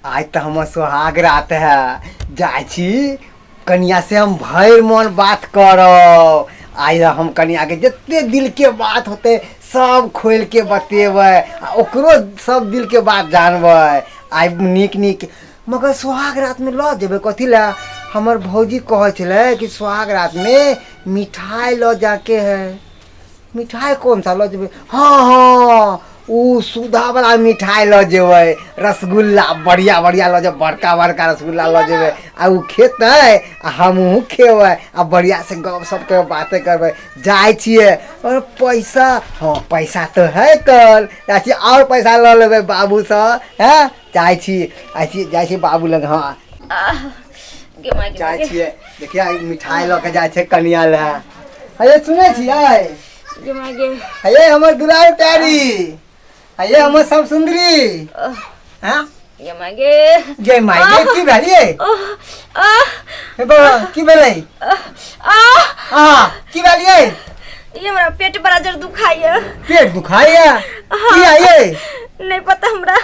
आइ तऽ हमर सोहाग रात है, जाइ छी कनिया से हम भरि मन बात करब। आइ हम कनिया के जते दिल के बात होते सब खोल के बतेबै आ ओकरो सब दिल के बात जानबै। आइ नीक नीक मगर सोहाग रात में लऽ जेबै कथी लए? हमर भौजी कहै छलै कि सोहाग रात में मिठाई लऽ जाके है। मिठाई कौन सा लऽ जेबै? हाँ हाँ, ओ सुधा वाला मिठाई लऽ जेबै, रसगुल्ला बढ़िया बढ़िया लऽ जेबै, बड़का बड़का रसगुल्ला लऽ जेबै आ ओ खेतै आ हमहूँ खेबै आ बढ़िया से गप सप के बातें करबै। जाइ छियै और पैसा, हाँ पैसा तो है कल, जाइ छियै और पैसा लऽ लेबै बाबूसँ। हैं जाइ छी, जाइ छी, जाइ छी बाबू लग। हाँ गे माय गे। जाइ छियै, देखिए आइ मिठाई लऽ के जाइ छै कनिया लए। हे सुनै छियै? गे माय गे। हे हमर दुलार प्यारी, हे हमर सब सुंदरी। हाँ गे माय गे। जय माय गे, की भेलियै? आह, आह, हे बाबा, की भेलै? आह। आ की भेलियै? ये हमरा पेट बड़ा जोर दुखाइया। पेट दुखाइया? की आइए? नहीं पता, हमरा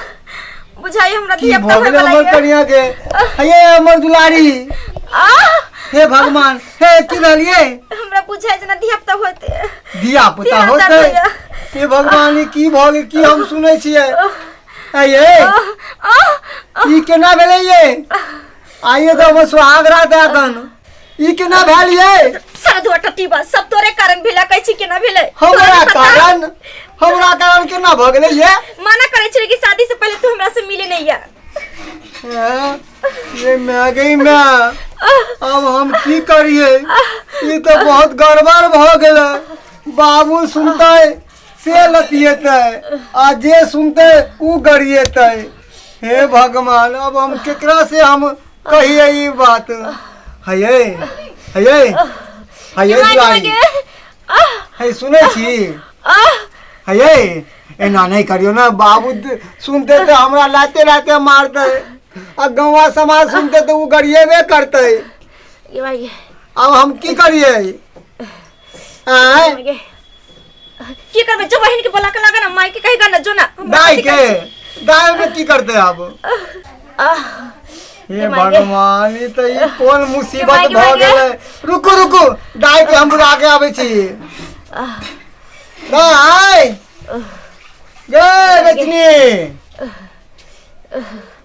बुझाई हमरा की धिया भऽ पुता गेलै होय हमर वाला। कनिया के? हे हमर दुलारी, आह। हे भगवान, हे की भेलियै? हमरा बुझाई जेना धिया पुता होते। धिया पुता धिया पुता होतै? होइया। हे भगवान, ई की भऽ गेल? की हम सुनै छियै? आइए आह। ई केना भेलै ये? आइए तऽ हमर सुहाग रात है एखन, ई केना भेल ये? साधु टट्टी बा, सब तोरे कारण भेला। कहै छी केना भेलै? हमरा तोरा पता? कारण? हमरा कारण केना भऽ गेलै ये? मना करै छलै कि शादी से पहले तू हमरा से मिले नहीं या। हैं? ये मैं गई मैं, अब हम की करिए? ई तऽ बहुत गड़बड़ भऽ गेलै। बाबू सुनतै से लतिएतै आ जे सुनतै उ गरिएतै। हे भगवान, अब हम केकरा से हम कहिए ई बात? हये हये हये दुलारी, हे सुनै छी? हये एना नहि करियौ ने, बाबू सुनते तऽ हमरा लाते लाते मारतै आ गौवा समाज सुनते तऽ उ गरिएबे करतै। ये भाई, अब हम की करिए? आँय? की करबै? जो बहिन के बोला के लगा ना, माई के कहेगा ना, जो ना। दाई के? दाई में की करते अब? आह। हे माय गे। भगवान, ई तऽ ई कोन मुसीबत माय गे, भऽ माय गे। गेलै? रुकू रुकू, दाई के हम बुला के आबै छी। दाई गे, बेचनी।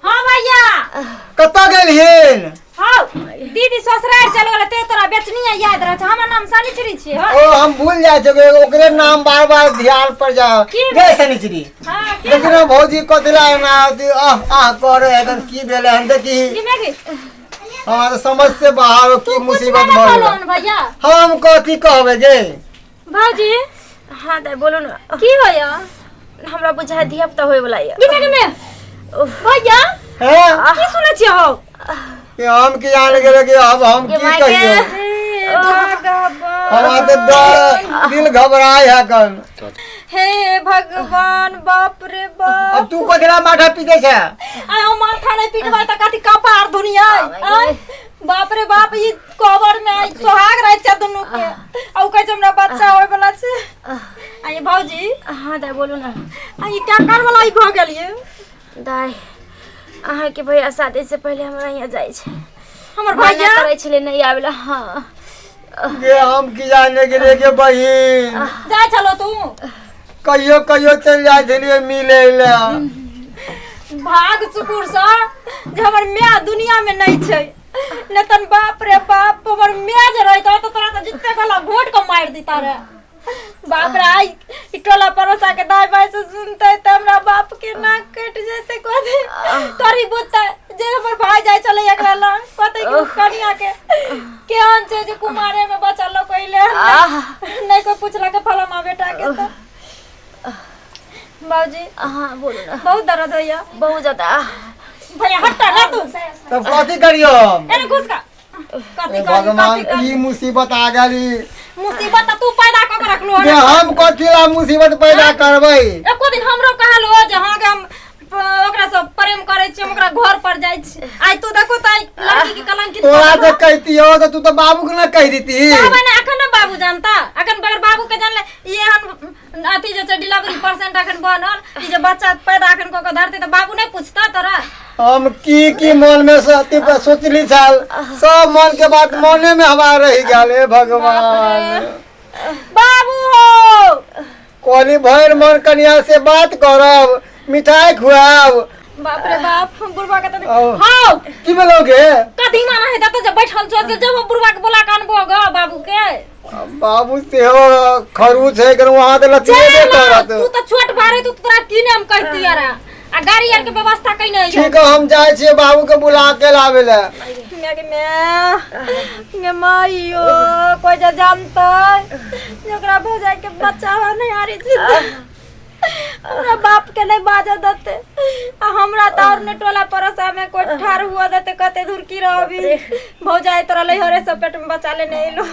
हाँ भैया। कतऽ गेलहिन? हाँ दीदी ससुराल चल गेलै ते तोरा बेचनी याद रह छै। हमर नाम सनिचरी छियै। हाँ। ओ हम भूल जाइ छियै, ओकरे नाम बार बार ध्यान पर जा। की? गे सनिचरी। हाँ, की? देखी ने भौजी कथी ला एना अथी आह आह करे एखन, की भेलै हन देखी। की भेलै? हाँ तऽ समझ से बाहर हो, की कुछ मुसीबत नहि भऽ कहलहुँ गेलै। हन भैया। हम कथी कहबै गे? भौजी। हाँ दाई, बोलू ना। की होया? हमरा बुझाय धिया पुता होय वाला ये। गिमे गिमे भैया। हैं? की सुनै छियै हौ? कि हम की जान गेलै कि अब हम गे की माय गे। कहियौ। हे भगवान, हमरा तऽ दिल घबराय है कन। हे भगवान, बाप रे बाप। अब तू कथी ला माथा पीटे छै? आइ हम माथा नहि पीटबै तऽ कथी कपार दुनिया? आँय बाप रे बाप, ई कबर में आइ सोहाग रहै छै दुनू के आ उ कहै छै हमरा बच्चा होय वाला छै। आ ये भौजी। हाँ दाई, बोलू ना। आ ई टाकर वाला ई भऽ गेल ये। दाई, अहाँके भैया शादी से पहले हमरा यहाँ जाइ छै। हमर मना भैया करै छलै नहीं आबेला। हाँ। गे हम की जाने गेलियै गे बहिन। जाइ छलो तू? कहियो कहियो चलि जाइ छलियै मिलै लए। भाग शुकुर सँ जे हमर माय दुनिया में नहीं छै, नहीं तन बाप रे बाप, हमर माय जे रहित तो तोरा तऽ जिते गला घोट के मारि दिता रे। बाप रे, आई ई टोला पड़ोसा के दाई बाई से सुनते तऽ हमरा बाप के नाक कटि जेतै। कहते तोरी बुझते जे हमर भाई जाइ छलै एकरा लग, कहते कि कनिया के केहन छै जे कुमारे में बचल लोक पहिले नहीं कोई पूछलक फलाना बेटा के। तऽ बाबूजी। हाँ, बोलू ना। बहुत दर्द होइया। बहुत ज्यादा। भैया, हटा ना तू। तब कथी करियौ हम? एने घुस का कथी हे करी? भगवान, कथी करी? की मुसीबत आ गेली। मुसीबत तऽ तू पैदा कऽ के रखलो जे हन। हम कथी ला मुसीबत पैदा करबै? एको दिन हमरो कहल हो जे हाँ के हम ओकरा से प्रेम करै छी, हम ओकरा घर पर जाइ छी। आइ तू देखो त आइ लड़की के कलंकित तोरा कऽ से कहतियो तो तू तो बाबू के ना कह देती। कहबै ने, अखन ने बाबू जानता। अखन बगैर बाबू के जानले ई एहन अथी जे छै डिलीवरी पेशेंट अखन बनल, ई जे बच्चा पैदा अखन कऽ के धरतै तऽ बाबू नहि पूछता तोरा? हम की की मन में से अथी पर सोचली छल, सब मन के बात मने में हमारा रह गेल। हे भगवान। बाबू हो। कहली भरि मन कनिया से बात करब, मिठाई खुआब। बाप रे बाप, बुढ़वा के तऽ औ। हौ। की भेलौ गे? कथी माना है तऽ जे बैठल छौ से जब बुढ़वा के बोला के अनबो ग बाबू के। बाबू सेहो खरूच है कर वहां तऽ लतिएबे करत। तू तऽ छोट भारे, तू तोरा की नाम कहती यार? आ गाड़ी आर के व्यवस्था कइने है? ठीक है, हम जाइ छियै बाबू के बुला के लाबे ले। मैं के मैं गे माइयो, कोई जे जानतै जे ओकरा भौजाई के बच्चा हो नहीं आरी छी, हमरा बाप के नहीं बाजऽ देते आ हमरा तऽ और ने टोला पड़ोसा में कोई ठार हुआ देते। कते दूर की रहबी भौजाई, तोरा लैहरे सब पेट में बच्चा लेने एलो।